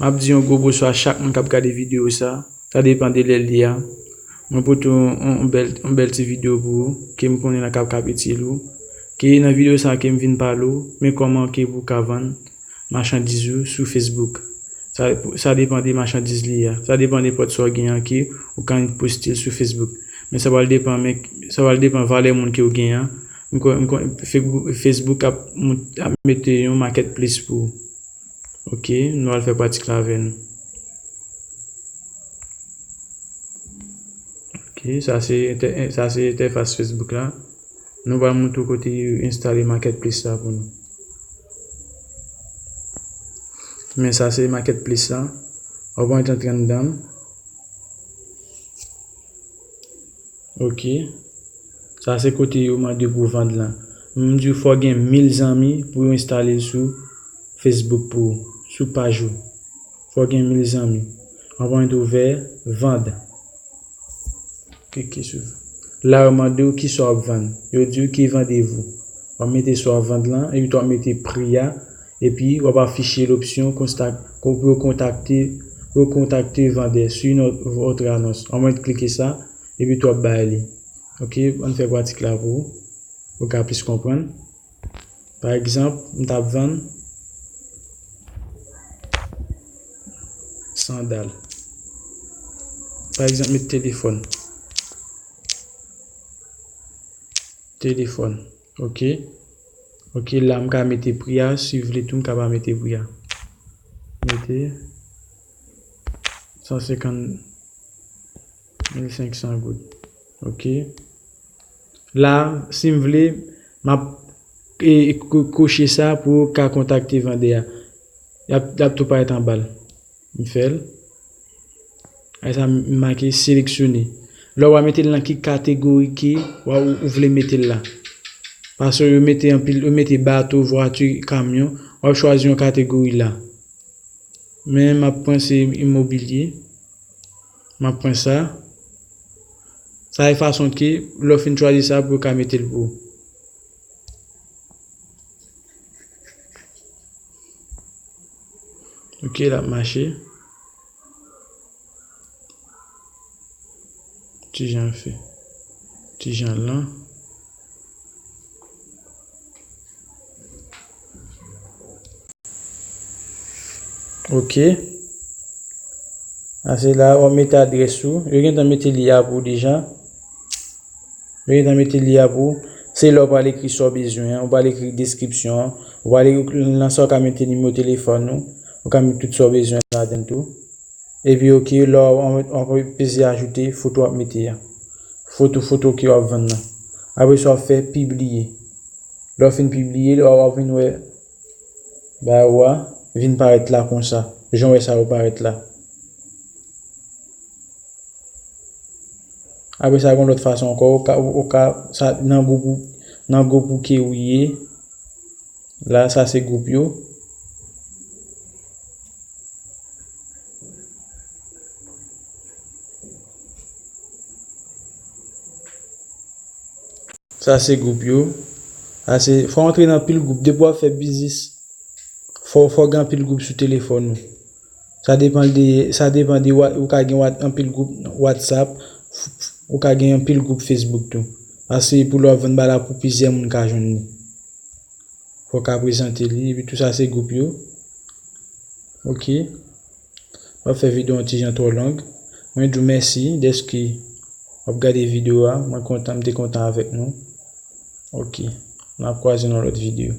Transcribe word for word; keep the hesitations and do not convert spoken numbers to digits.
M ap di yon gwo bonswa a chak moun k ap gade videyo sa. Sa depann de lè l ye a. Mwen pote yon, yon, yon bèl, yon bèl ti videyo pou ou, ke m konnen l ap kab itil ou. Ke nan videyo sa ke m vin pale w, men kòman ke pou w ka vann machandiz ou sou Facebook. Sa, sa depann de machandiz li a. Sa depann nenpòt sa w gen an ke ou ka poste l sou Facebook. Men sa pral depann, men sa pral depann valè moun ke w gen an. M kwè, m kwè Facebook, Facebook ap, ap mete yon marketplace pou ou. Ok, nou al fè pratik la avè nou. Ok, sa se entè-, sa se entèfas Facebook la. Nou pral montre w kote yo enstale marketplace la pou nou. Men sa se marketplace la. W ap antre anndan l. Ok. Sa se kote yo mande pou w vann lan. M di w fò w gen mil zanmi pou yo enstale l sou Facebook pou ou, sou paj ou. Fò w gen mil zanmi. W ap antre ouvè vann. Klike sou. La yo mande w kisa w ap vann. Yo di w ki randevou. W ap mete sa w ap vann lan, epi tou w ap mete pri a, epi w ap afiche l opsyon konstak-, pou yo kontakte, pou yo kontakte vandè, suivre notre annonce. W ap klike sa, epi tou w ap bay li. Ok, ann fè pratik la pou ou, pou w ka plis konprann. Pa egzanp, m t ap vann sandal. Pa egzanp, met telefòn. Telefòn. Ok. Ok, la m ka mete pri a, si w vle tou m ka pa mete pri a. Mete san senkant, mil senk san goud. Ok. La, si m vle, m ap, e, ko-, koche sa pou w ka kontakte vandè a. Y ap, y ap tou parèt anba l. M fè l. Ay sa m make seleksyone. La w a mete l nan ki kategori ke w a, ou, ou vle mete l la. Paske yo mete anpil, yo mete bato, vwati, kamyon. W ap chwazi yon kategori la. Men m ap pran se imobilye. M ap pran sa. Sa e fason ke lè w fin chwazi sa pou yo ka mete l pou ou. Ok, l ap mache. Ti jan fè. Ti jan lan. Ok. Ase la, w ap mete adrès ou. Yo gentan mete li a pou ou deja. Yo gentan mete li a pou ou. Se la w pral ekri sa w bezwen an, w pral ekri deskripsyon an, w pral ekri nan sa w ka mete nimewo telefòn ou, ou ka mete tout sa w bezwen ladan tou. Epi ok, la w ap peze ajoute foto w ap mete a. Foto, foto ke w ap vann nan. Apre sa w ap fè pibliye. Lè w fin pibliye, w ap vin wè ba ou a vin parèt la konsa. Jan w wè sa yo parèt la. Apre sa, gen lòt fason ankò, ou ka, ou, ou ka, sa, nan gwoup ou, nan gwoup ou ke ou ye, la, sa se gwoup yo. Sa se gwoup yo. Sa se, fò w antre nan pil gwoup. Depi w ap fè biznis, fò, fò w gen anpil gwoup sou telefòn ou. Sa depann de, sa depann de, wa-, ou ka gen wa-, anpil gwoup WhatsApp, f-, f-, ou ka gen anpil gwoup Facebook tou. Paske pou lè w ap vann bagay la pou plizyè moun ka jwenn li. Fò w ka prezante li, epi tou sa se gwoup yo. Ok. M ap fè videyo an ti jan twò long. Mwen di w mèsi dèske w ap gade videyo a. Mwen kontan, m te kontan avèk nou. Ok. N ap kwaze nan lòt videyo.